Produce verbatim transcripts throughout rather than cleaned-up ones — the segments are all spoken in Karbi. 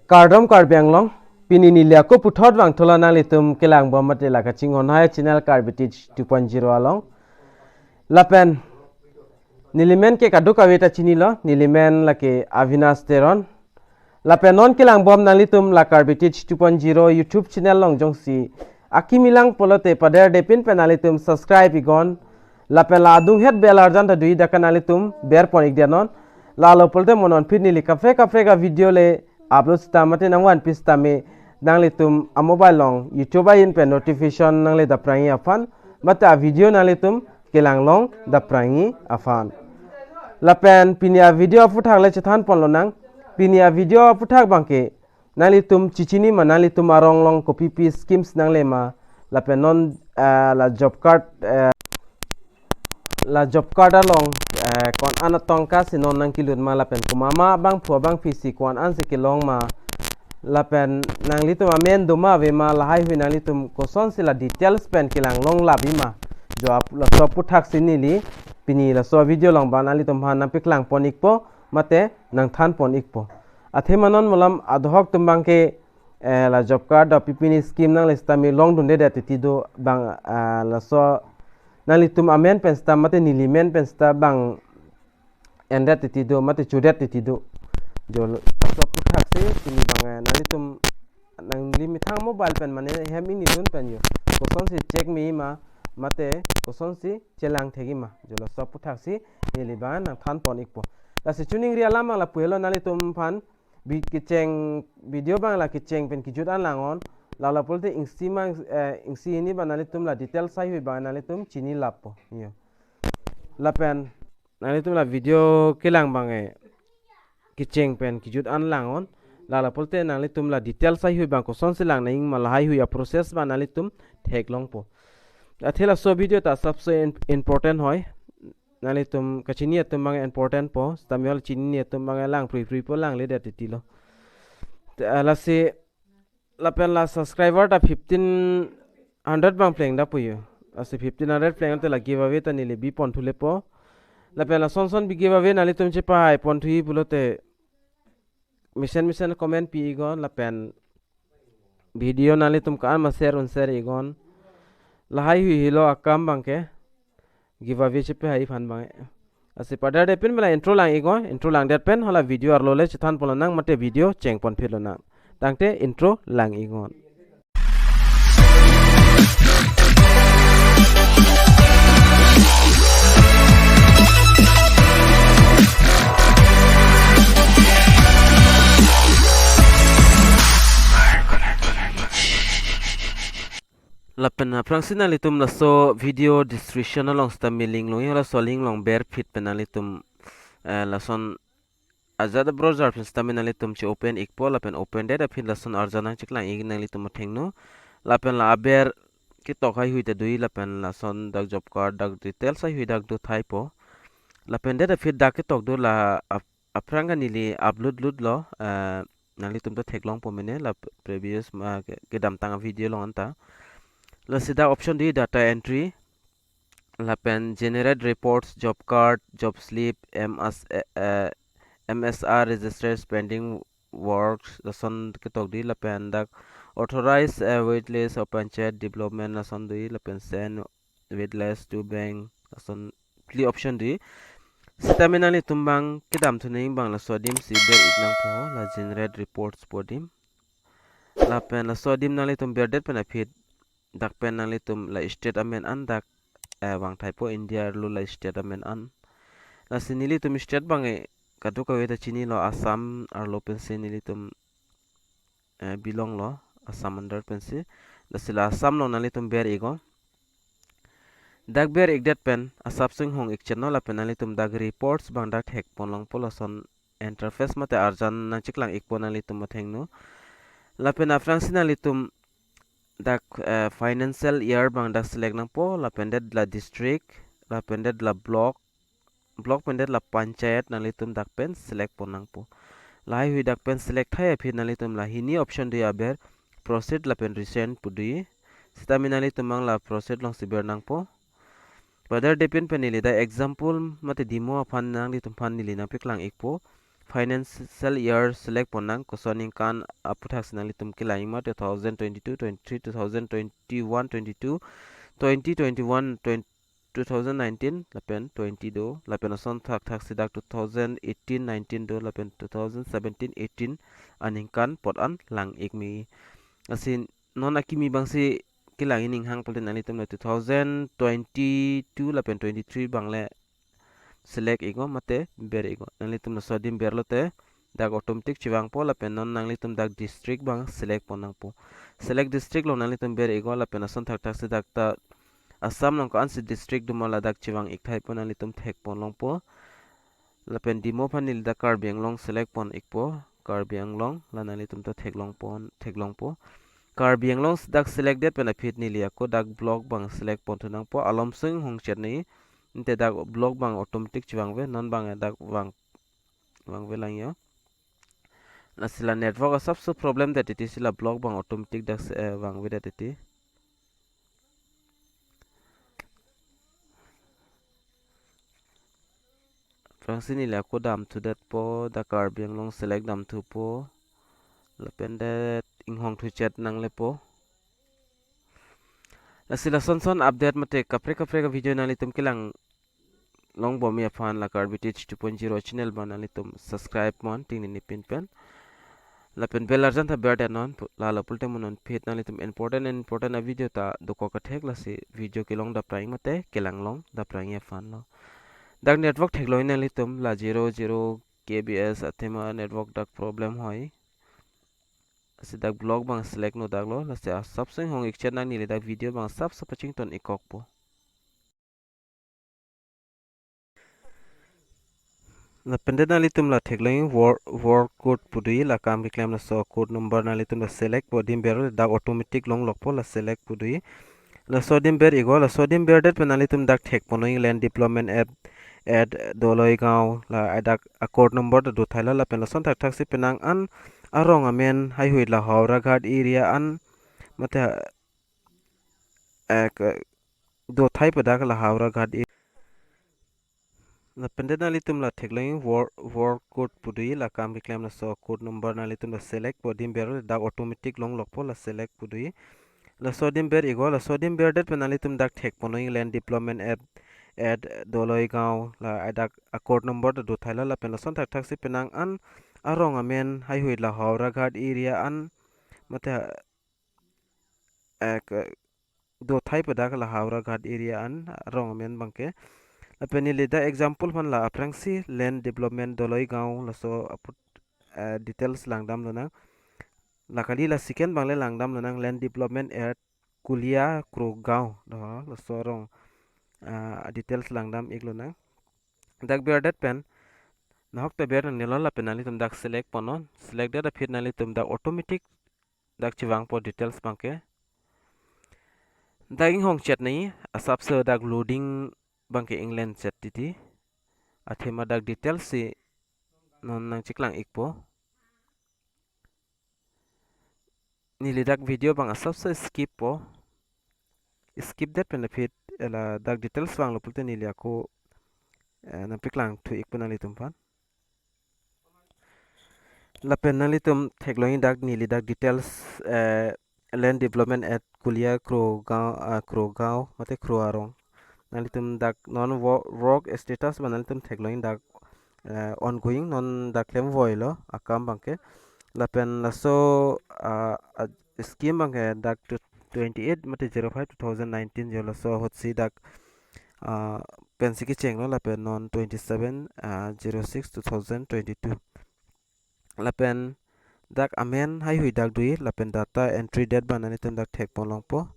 Kardom Karbi Anglong, pini neli ako puthot vangthulo nanglitum kelangbom mate la kachinghon hai channel Karbi Teach two point zero along. Lapen nelimen ke kadokave ta chinilo, nelimen lake Avinash Teron. Lapen non kelangbom nanglitum la Karbi Teach two point zero YouTube channel along jongsi akimi lang pulote paderdepin pen nanglitum subscribe iknon. Lapen la adunghet bell arjan ta doji dak nanglitum berpon ikdet non. Lalo pulote mo non aphi neli kaprek kaprek avideo le upload sita mate nangvanpi sitame nanglitum amobile along YouTube ahin pen notification nangle daprangji aphan mate avideo nanglitum kelang longdaprangji aphan. Lapen pini avideo aphuthak le chethanpon lonang. Pini avideo aphuthak abangke nanglitum chechini ma, nanglitum arong along kopipi schemes nangle ma, lapen non, eh, la job card, eh, la job card along, eh, ko-an atongka si non nangkelut ma, lapen komat ma abangphu abangphi si ko-an si kelong ma, lapen nanglitum amen doma ave ma, lahaihui nanglitum kosonsi la details pen kelang longlapi ma, jo ap-, laso aphuthak si neli pini laso video along abang nanglitum aphan nangpaklangpon ikpo mate nangthanpon ikpo. Athema non malom adhoc atum abangke, eh, la job card do pipini scheme nangle sitame longdundedet titi do abang, ah, laso nanglitum amen pen sita mate nelimen pen sita abang endet titi do mate chodet titi do. Jo laso aphuthak si pini abang, eh, nanglitum nangli methang mobile pen mane hem ingnidun pen jo kosonsi check meji ma mate kosonsi chelang thekji ma, jo laso aphuthak si neli abang nangthanpon ikpo. Lasi chuningri alam abang lapu helo, nanglitum aphan bi-, kecheng video abang la kecheng pen kejut an lang-on. Lalo pulote isi ma, eh, isi hini abang nanglitum la details haihui abang nanglitum chini lappo. Yo. Lapen nanglitum la video kelang abang, eh, kecheng pen kejut an lang-on. Lalo pulote nanglitum la details haihui abang kosonsi lang nangji ma, lahaihui aprocess abang nanglitum theklongpo. Athe laso video ta sabse im-, important hoi. Nanglitum kachini atum abang important po, sitame ol chinine atum abang lang pri pri po, langledet titi lo. Te, ah, lasi lapen la subscriber ta fifteen hundred abang plengdampo jo. Lasi fifteen hundred plengte la giveaway ta neli bipon thulepo. Lapen lason son bi giveaway nanglitum chepahai pon thuji pulote mesen mesen comment pi iknon lapen video nanglitum ko-an ma share un share iknon. Lahaihui helo akam abangke, giveaway chepahai aphan abang. Lasi paderdepin mela intro lang iknon, intro langdet pen hala video arlo le chethanpon lonang mate video chengpon phit lonang. Tangte intro lang iknon. Lapen aphrangsi nanglitum laso video description along sitame link longji, laso link along berphit pen nanglitum, eh, lason ajat browser pen sitame nanglitum che-open ikpo, lapen open det aphi lason arjan nangcheklang ik nanglitum athengno. Lapen la aber ketok haihui ta doji, lapen lason dak job card dak details haihui dak do thaipo. Lapen det aphi dak ketok do, la ap-, aphrang ke neli upload lutlo, eh, nanglitum ta theklongpo mene la previous ma ke-, kedamtang video along anta. Lasi dak option doji data entry, lapen generate reports, job card, job slip, M S, eh, eh, M S R registered pending works, lason ketok doji, lapen dak authorize, eh, wait list of panchayat development lason doji, lapen send wait list to bank, lason phli option doji. Sitame nanglitum abang kedamthu nangji abang laso adim si ber ik nangpo, la generate reports pu adim. Lapen laso adim nanglitum berdet pen aphi dak pen nanglitum la state amen an dak, eh, vangthaipo, India arlo la state amen an. Lasi nelitum state abang, eh, kadokave ta chinilo, Assam arlo pensi nelitum, eh, belong lo, Assam under pensi. Lasi la Assam along nanglitum ber iknon. Dak ber ikdet pen asap singhong ik chenno, lapen nanglitum dak reports abang dak thekpon longpo, lason interface mate arjan nangcheklang ikpo nanglitum athengno. Lapen aphrangsi nanglitum dak, eh, financial year abang dak select nangpo, lapen det la district, lapen det la block, block pen det la panchayat nanglitum dak pen select pon nangpo. Lahaihui dak pen select thai aphi nanglitum la hini option doji aber, proceed lapen resend pu doji. Sitame nanglitum abang la proceed along si ber nangpo. Paderdepin pen neli dak example mate demo aphan nanglitum aphan neli nangpeklang ikpo. financial year select ponnang, koson aningkan aputhaksi nanglitum kelang ma, two thousand twenty-two twenty-three, two thousand twenty-one twenty-two, twenty twenty-one twenty, two thousand nineteen lapen twenty do, lapen ason thakthaksi dak two thousand eighteen nineteen do, lapen two thousand seventeen eighteen aningkan apot an lang-ik me. Lasi non akimi abangsi kelang ining hang pulote nanglitum la two thousand twenty-two lapen twenty-three abang le select-iknon mate ber-iknon. Nanglitum laso adim berlote dak automatic chevangpo, lapen non nanglitum dak district abang select ponnangpo. Select district along nanglitum ber-iknon, lapen ason thakthaksi dak ta Assam along ko-ansi district do ma ladak chevang-ik thaipo, nanglitum thek pon longpo. Lapen demo aphan neli dak Karbi Anglong select pon-ikpo, Karbi Anglong, la nanglitum ta theklong pon, theklongpo. Karbi Anglong dak select det pen aphi neli ako dak block abang select pon thunangpo, alomso inghong chet nangji, ante dak block abang automatic chevangve, non abang dak vang, vangve lang jo. Lasi la network asapso problem det titi, si la block abang automatic dak se-, eh, vangvedet titi. Aphrangsi neli ako damthudetpo, dak Karbi Anglong select damthupo. Lapen det inghong thu chet nanglepo. Lasi lason son update mate kaprek kaprek a-video nanglitum kelang longbom aphan la Karbi Teach two point zero channel abang nanglitum subscribe mon ting nini pin pen. Lapen bell arjan ta ber det non, pu-, lalo pulote mo non aphi nanglitum important important a-video ta dokok kathek, lasi video kelong daprang mate kelang long daprang aphan lo. Dak network theklong nanglitum la zero zero K B S athema network dak problem hoi. Si dak block abang select no dak lo, lasi asapso inghong-ik chet nang, neli dak video abang asapso pachington-ikkokpo. Lapen det nanglitum la theklong work, work code pu do, la kam keklem laso code number nanglitum la select po, adim ber dak automatic longlokpo, la select pu do. Laso adim ber-iknon, laso adim berdet pen nanglitum dak thek pon nangji Land Development Act, Act Doloi Gaon, la dak a-code number ta do thailo, lapen lason thakthaksi penang an arong amen haihui la Howraghat area an mate, eh, ke-, do thaipo dak la Howraghat area. Lapen det nanglitum la theklong work, work code pu do, la kam keklem laso code number nanglitum la select po, adim ber dak automatic longlokpo, la select pu do. Laso adim ber-iknon, laso adim berdet pen nanglitum dak thek pon nangji Land Development Act, Act Doloi Gaon, la dak a-code number ta do thailo, lapen lason thakthaksi penang an arong amen haihui la Howraghat area an mate, eh, ke-, do thaipo dak la Howraghat area an arong amen abangke. Lapen neli dak example aphan la aphrangsi Land Development Doloi Gaon laso aput, eh, details langdam lonang. La kali la second abang le langdam lonang, Land Development Act Kulia Kro Gaon do, laso arong, ah, details langdam-ik lonang. Dak berdet pen nahok ta ber nangnelo, lapen nanglitum dak select pon non, select det aphi nanglitum dak automatic dak chevangpo details abangke. Dak inghong chet nangji, asapso dak loading abangke inglen chet titi. Athema dak details si non nangcheklang-ikpo. Neli dak video abang asapso skip po. Skip det pen aphi, eh, la dak details vanglo pulote neli ako, eh, nangpeklang thu-ikpo nanglitum aphan. Lapen nanglitum theklong dak neli dak details, eh, Land Development Act Kulia Kro Gaon, ah, Kro Gaon mate Kro Arong. Nanglitum dak non wo-, work status abang nanglitum theklong dak, eh, ongoing, non dak klemvoilo akam abangke. Lapen laso, ah, ah, scheme abangke dak tu-, twenty-eight mate zero five two thousand nineteen jo, laso ahutsi dak, ah, pensi kechenglo, lapen non twenty-seven, ah, zero six two thousand twenty-two. Lapen dak amen haihui dak do, lapen data entry date abang nanglitum dak thek pon longpo.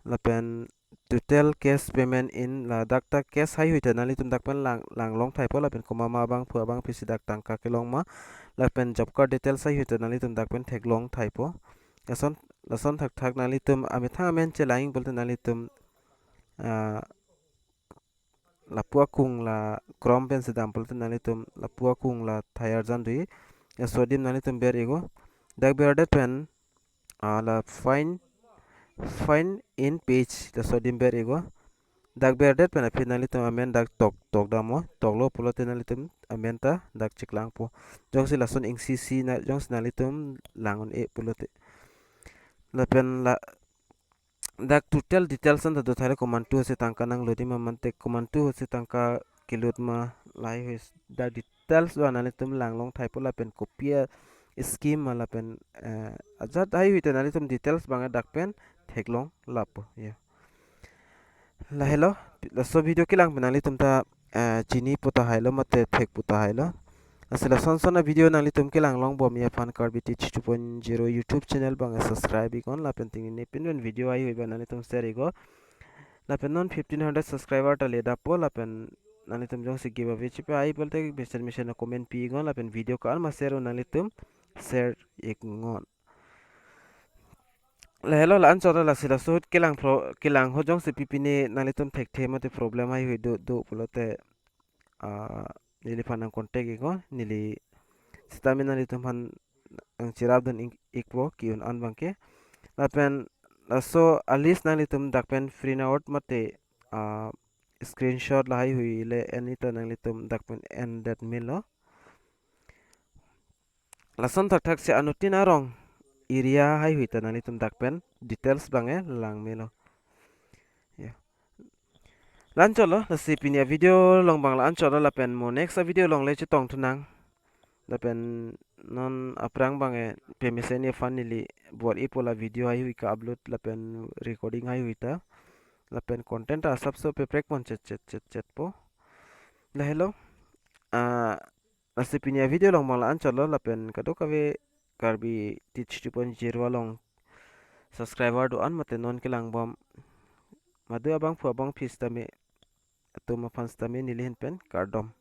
Lapen total cash payment in, la dak ta cash haihui ta nanglitum dak pen lang, langlong thaipo, lapen komat ma abangphu abangpi si dak tangka kelong ma. Lapen job card details haihui ta nanglitum dak pen theklong thaipo. Lason, lason thakthak nanglitum amethang amen chelang pulote nanglitum, ah, lapu akung la Chrome pen si dam pulote nanglitum lapu akung la thai arjan do. Laso adim nanglitum ber-iknon. Dak berdet pen, ah, la find, find in page, laso adim ber-iknon. Dak berdet pen aphi nanglitum amen dak tok tok damnon, toklo pulote nanglitum amen ta dak cheklangpo. Jongsi lason ingsisi na, jongsi nanglitum lang un-e pulote. Lapen la dak total details anta do thale komantu ahutsi tangka nanglut ma mate komantu ahutsi tangka kelut ma lahai hui dak details do nanglitum langlong thaipo lapen kopi a-scheme ma lapen, eh, ajat haihui te nanglitum details abang dak pen theklong lapo ya. Lahelo, laso video kelang pen nanglitum ta, eh, chinipo tahailo mate thekpo tahailo. Lasi lason son a-video nanglitum kelang longbom aphan Karbi Teach two point zero YouTube channel abang subscribe iknon lapen tinine pinven video haihui abang nanglitum share iknon. Lapen non fifteen hundred subscriber ta ledappo lapen nanglitum jongsi giveaway chepa-i pulote mesen mesen a-comment pi iknon lapen video ko-an ma share un nanglitum share iknon. Lahelo la-anchot lo lasi laso ahut kelang pro kelang ahut jongsi pipine nanglitum thekthe mate problem haihui do do pulote, ah, neliphan nang contact iknon, neli sitame nanglitum aphan nangcherapdun ik-, ikpo ke-un an abangke. Lapen laso a-list nanglitum dak pen print out mate, ah, screenshot lahaihui le en-i ta nanglitum dak pen endet melo. Lason thakthak si anuttin arong area haihui ta nanglitum dak pen details abang lang melo. Ya. La-anchot lo, lasi pini a-video along abang la-anchot lo lapen mo next a-video along le chetong thunang. Lapen non aphrang abang pemesen aphan neli bor-ipo la video haihui ka-upload lapen recording haihui ta. Lapen content ta asapso peprek pon chet chet chet chetpo. Lahelo. Ah, lasi pini a-video along abang la-anchot lo lapen kadokave Karbi Teach two point zero along subscriber do-an mate non kelangbom madu abangphu abangpi sitame atum aphan sitame neli ahin pen kardom.